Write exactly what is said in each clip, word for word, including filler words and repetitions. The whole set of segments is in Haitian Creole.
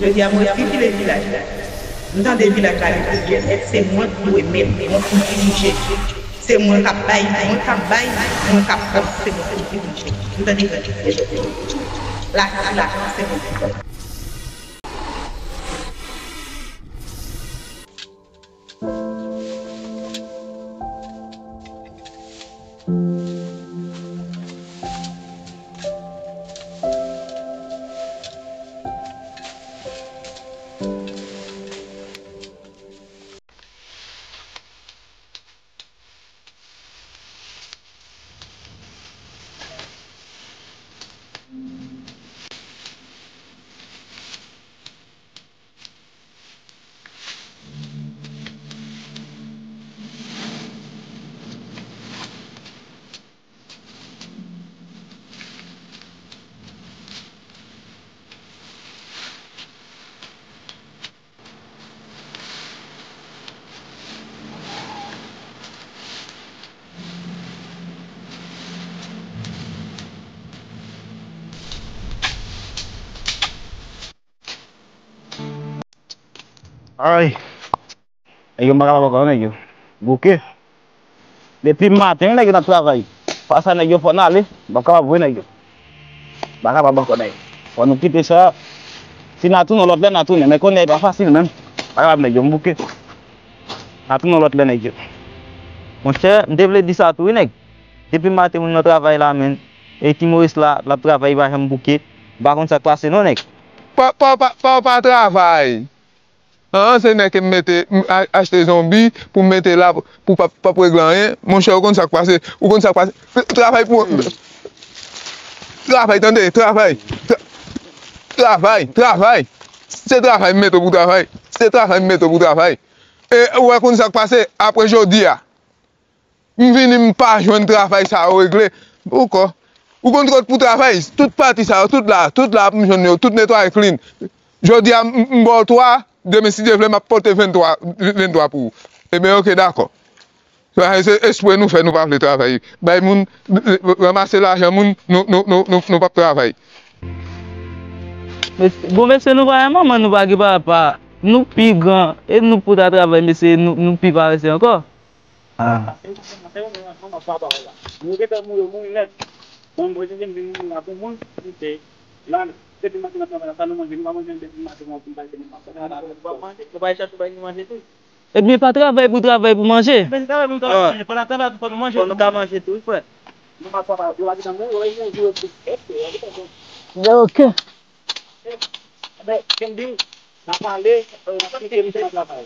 Jodi a, mwen sivile vilaj la. M tande vilaj la, li pi byen nèt, se mwen k dwe mèt, mwen k pou dirije. Se mwen k ap bay, mwen k ap bay, mwen k ap pran, se mwen k pou dirije. M tande vilaj la, se mwen k pou bay. Ay. Nèg yo, m pa kapab ankò, nèg yo. Bouke. Depi maten, nèg yo nan travay. Fwa sa, nèg yo fò n ale. M pa kapab vre, nèg yo. M pa kapab ankò, nèg. Fò nou kite sa. Si n a tounen, yon lòt lè n a tounen. Men kounye a, e pa fasil, menm. M pa kapab, nèg yo. M bouke. N a tounen yon lòt lè, nèg yo. Monchè, m te vle di sa tou, wi, nèg. Depi maten, moun nan travay la, men. E Ti Moris la, l ap travay, li pa janm bouke. M pa konn sa k pase, non, nèg. Pa, pa, pa, pa, pa travay. An, se nèg ke m mete, m a-, achte zonbi pou m mete la pou, pou p ap, p ap regle anyen. Monchè, ou konn sa k pase? Ou konn sa k pase? Travay pou, travay, tande, travay. Tra-, travay, travay. Se travay m mete w pou travay. Se travay m mete w pou travay. E ou wè konn sa k pase? Apre jodi a, m vini, m pa jwenn travay sa yo regle. Poukò? Ou konn kot pou travay? Tout pati sa yo, tout la, tout la, m jwenn yo, tout netwaye clean. Jodi a, m, m ba w twa, demen, si Dye vle, m ap pote venntwa, venntwa pou ou. Ebyen, oke, dakò. Sa, se espre nou fè, nou pa vle travay. Bay moun, ranmase lajan moun, nou, nou, nou, nou, nou p ap travay. Mesye, bon, mesye, nou pa gen manman, nou pa gen papa. Nou pi gran, e nou pou ta travay, mesye, nou, nou pi parese ankò. Ah. Nou gentan mouri, mouri nèt. Bon, mwen te vin mouri la pou moun, m te la, depi maten nan travay la, sa nou manje, nou pa manje depi maten, nou pa manje, nou pa manje, nou pa chache bay nou manje tou. Ebyen, pa travay pou travay pou manje. Ebyen, se travay pou nou travay pou manje. Fò n travay pou fò nou manje. Fò nou ka manje tou, wi, frè. Nou pa travay, yo pa gentan mouri, yo pa gentan mouri. Ebyen, oke. Ebyen, kenbe, n ap ale, n ap kite misye nan travay.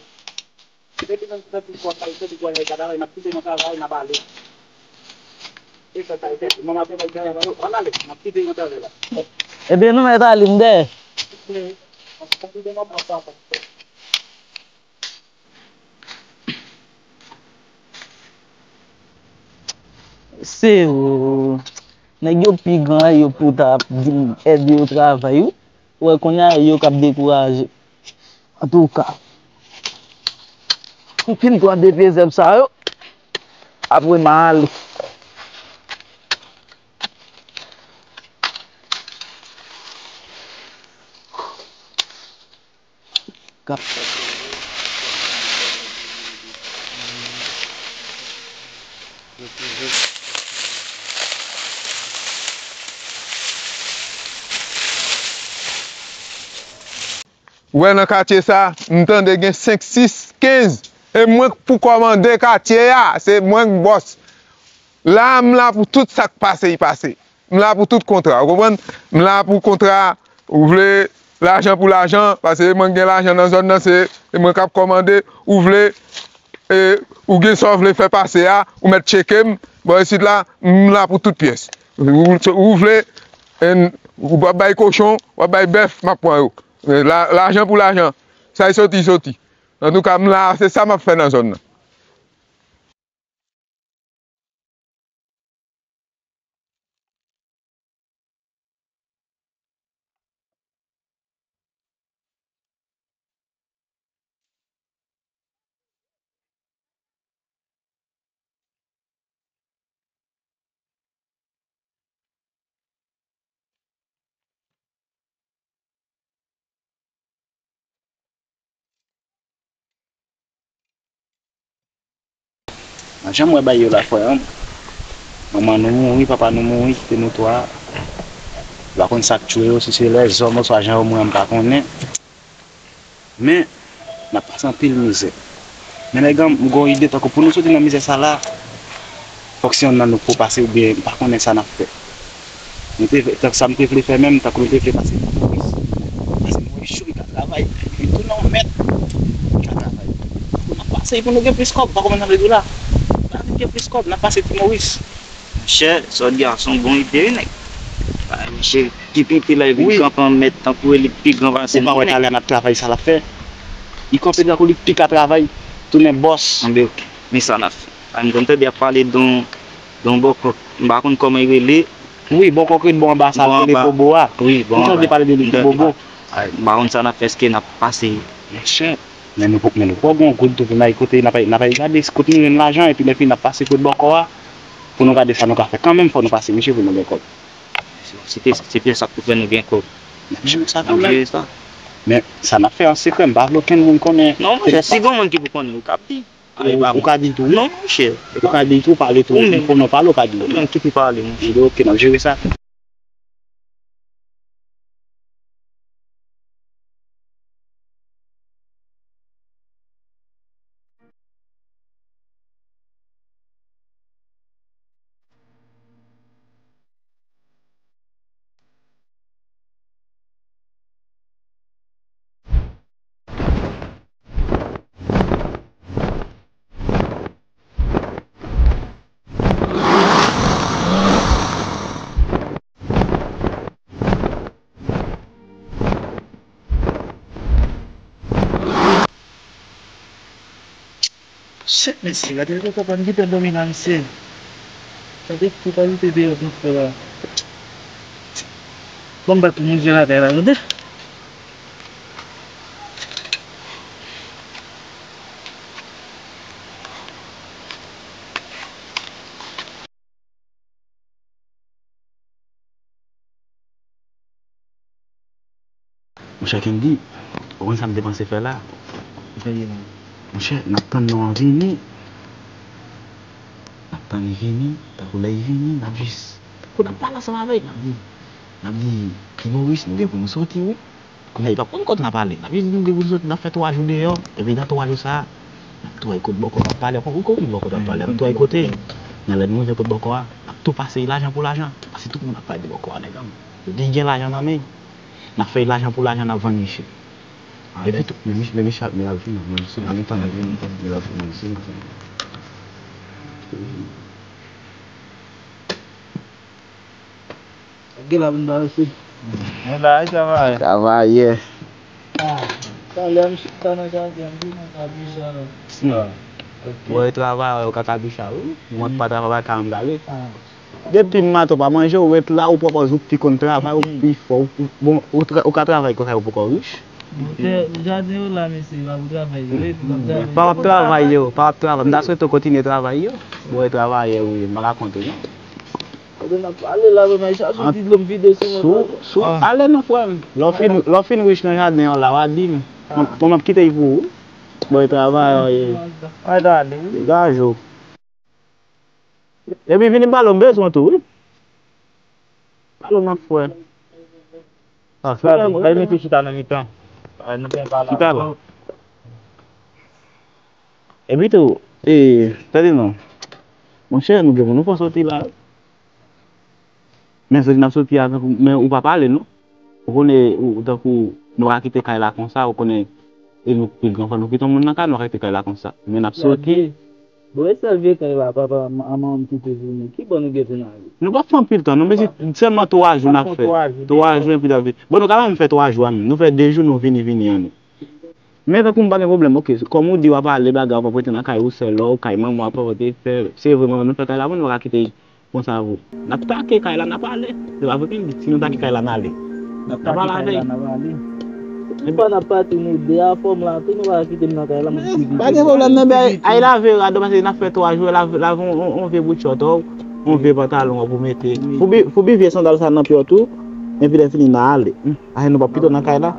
Depi nan, nan ti kò sa, se ti kò nèg la travay, n ap kite nan travay, n ap ale. E sa, sa, e sa, manman te bay travay, ann ale, n ap kite nan travay la. Ebyen, nou mèt ale, m dèyè. Se yo. Nèg yo pi gran, yo pou ta vin ede yo travay, wi. Ou wè, kounye a, yo k ap dekouraje. Antouka, m fin pran de pye zèb sa yo. Apre, m a ale. Ou wè nan katye sa, m tande gen senk, sis, kenz. E mwen k pou kòmande katye a, se mwen k bòs. La, m la pou tout sa k pase, i pase. M la pou tout kontra, ou konprann? M la pou kontra, ou vle lajan pou lajan, paske mwen gen lajan nan zòn nan, se mwen k ap kòmande, ou vle, e, ou gen sa w vle fè pase a, ou mèt tcheke m, bò isit la, m la pou tout pyès. Ou, ou vle, en, w ap bay kochon, w ap bay bèf, m ap pran yo. La, lajan pou lajan. Sa y soti, soti. Antouka, m la, se sa m ap fè nan zòn nan. Nan jan m wè bagay yo la, frè, manman nou mouri, papa nou mouri, kite nou twa. M pa konn sa k tchwe yo, si se lèzòm oswa jan yo mouri, m pa konnen. Men, n ap pase anpil mizè. Men nèg an, m gen yon ide, tankou pou nou soti nan mizè sa la, fòk se yonn nan nou k pou pase oubyen m pa konnen sa n ap fè. Nou te vle, tank sa m te vle fè menm, tankou nou te vle pase Ti Moris. Pase Ti Moris cho, li ka travay, li vin tounen yon mèt, li ka travay. Pou n ap pase pou nou gen plis kòb, pa konprann sa m vle di w la. Pou n vin gen plis kòb, n ap pase Ti Moris. Monchè, sòt gason, bon ide wi nèg. Bay monchè, pi piti la, epi kanpe an mèt tankou e li pi gran pase nou. Ou pa wè talè n ap travay sa l ap fè? Li kanpe tankou li pi ka travay, tounen bòs. Anben, ok. Men sa n ap fè. A, m konn tande y ap pale de yon, de yon bòkòk. M pa konn kòman l rele. Wi, bòkòk ret bò anba sa, rele Bobo a. Wi, bò anba. M tande pale de li, Bobo. A, m pa konn sa n ap fè, èske n ap pase? Monchè, men nou poko, men nou poko gen yon goud tou pou n al kote, n ap, n ap al gade kote nou jwenn lajan, epi lè fini n ap pase kot bòkò a, pou nou gade sa nou ka fè. Kanmenm, fò nou pase, mesye, pou nou gen kòb. Se te, se te sa k pou fè nou gen kòb. N ap jere sa kanmenm. N ap jere sa. Men, sa n ap fè an sekrè, m pa vle okenn moun konnen. Non, monchè, si gen moun ki pou konnen, ou ka di. Ou, ou ka di tou, wi. Non, monchè. Ou ka di tou, pale tou. Ou menm. Pou nou pale, ou ka di. Ou menm ki pou pale, monchè. Ok, n ap jere sa. Shit, mesye, gade lè papa m gentan dòmi la, mesye. Gade ki kalite de yo konn fè la. Bon, m bat pou manje lakay la, tande. Monchè Kendy, ou konn sa m te panse fè la? Monchè, n ap tann nou an vini. N ap tann li vini, tankou lè li vini, n ap jis, tankou n ap pale ansanm avè l, n ap di, n ap di, Ti Moris, nou gen pou nou soti, wi. Kounye a, li p ap konn kote n ap ale. N ap jis di nou gen pou nou soti, n ap fè twa jou deyò. Epi nan twa jou sa a, n ap tou al kot bòkò n ap pale ankò. Ou konn bòkò n ap pale, n ap tou al kote. Nan lè nou rive kot bòkò a, n ap tou pase lajan pou lajan. Pase tout moun ap pale de bòkò a, nèg an. Yo di gen lajan nan men. N ap fè lajan pou lajan, n ap vann misye. Epi tou. Men misye, men misye ap, men l ap vini, men misye, men l ap vini, men l ap vini. Gen la pou n balanse. Men la, e travay. Travayè. Ah, talè m chita nan jaden, m vin nan kabicha la. Bon, e travayè, ou ka kabicha, wi. Mwen pa travay, ka m gale. Depi maten w pa manje, ou ret la, ou pran pòz, ou pi konn travay, ou pi fò, ou, bon, ou, tra- ou ka travay konsa, ou poko rich. Bon, tè, jaden yo la, mesye, pa pou travay yo, wi, pou ap travay. Pa w ap travay yo, pa w ap travay. M ta swete w kontinye travay yo. Bon, e travayè ou ye, m pa ka konte non. Kote n ap pale la, men chak jou ti dlo m vide sou mwen. Sou, sou, ale non, frè m. Lè w fin, lè w fin rich nan jaden an la, w a di m. Mwen, mwen, m ap kite l pou ou. Bon, e travayè ou ye. Mwen ta ale, wi. Degaje w. Epi vini pale, m bezwen w tou, wi. Pale, m ap fè. Ah, frè, bay mete chita nan mitan. Bay nou gen pale. Chita la. Epi tou, e, tande non. Monchè, nou gen pou nou fè soti la. Men soti n ap soti a, tankou, men ou pa pale, non. Ou konnen, ou, tankou, nou pa ka kite kay la konsa, ou konnen, e nou pil granfwa, nou kite yon moun nan kay, nou pa ka kite kay la konsa. Men n ap soti. Bon, e sèl vye kay la, papa, a manman m kite pou nou. Ki bò nou gen pou n ale? Nou p ap fè anpil tan, non, mesye, sèlman twa jou n ap fè. Twa jou, epi n ap vini. Bon, nou ka pa menm fè twa jou a menm. Nou fè de jou, nou vini, vini an nou. Men tankou m pa gen pwoblèm, oke, kòm ou di w ap ale bagay, w ap rete nan kay ou sèl, lò, kay manman w ap rete fè, se vre, manman nou fè kay la, bon, nou pa ka kite konsa vre. N ap take kay la, n ap ale. Se pa vre, Kendy, si nou take kay la, n ale. N ap pale avè l. N ap pale. Yon fwa n ap pati, nou de a fòm la, tou nou pa kite m nan kay la, m ap suivi. Pa gen pwoblèm, non, men, ay lave rad ou, paske n ap fè twa jou, lave, lave yon, yon, yon vye bout chòt ou, yon vye pantalon ou pou mete. Foubi, foubi vye sandal sa nan pye w tou, epi lè fini, n a ale. Ay, nou p ap kite w nan kay la.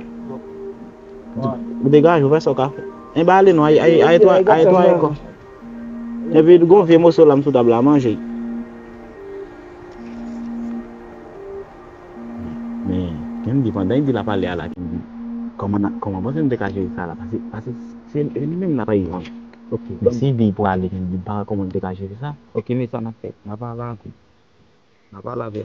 Ou degaje, ou fè sa w ka fè. Enben ale non, ay, ay, ay, twa, ay, twa, ay, kò. Epi gon vye moso lam sou tab la, manje. Men, Kendy, pandan Kendy la pale a la, Kendy, kòman n a- kòman panse n te ka jere sa la? Paske, paske se li menm la pa egzanp. Ok. Men si di pou ale, Kendy, pa kòman n te ka jere sa? Ok, men sa n ap fè. N ap pale avè. N ap pale avè.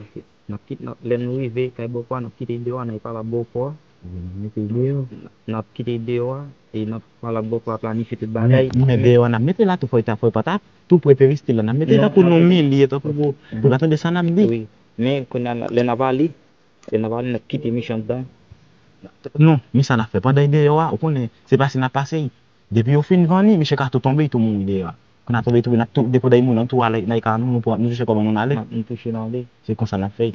N ap kit, n ap, lè nou rive kay bòkò a, n ap kite deyò a, n ap pale ak bòkò a. Wi, n ap mete deyò. N ap kite deyò a, e n ap pale ak bòkò a, planifye tout bagay. Men, men deyò a, n ap mete la tou, fò l ta, fò l pa ta tou pre peristil la. N ap mete tankou nan milye, tankou pou, pou l pa tande sa n ap di. Wi. Men kounye a, lè n ap ale, lè n ap ale, n ap kite Michel anndan. Non, men sa n ap fè. Pandan l deyò a, ou konnen, se pase n ap pase. Depi yo fin vann li, misye ka tou tonbe, li tou mouri deyò a. Kounye a tonbe, tonbe, n ap tou depo dèyè moun nan tou ale nan kay nou, nou pran, nou touche kòman nou ale. N ap, nou touche nan ale. Se konsa n ap fè.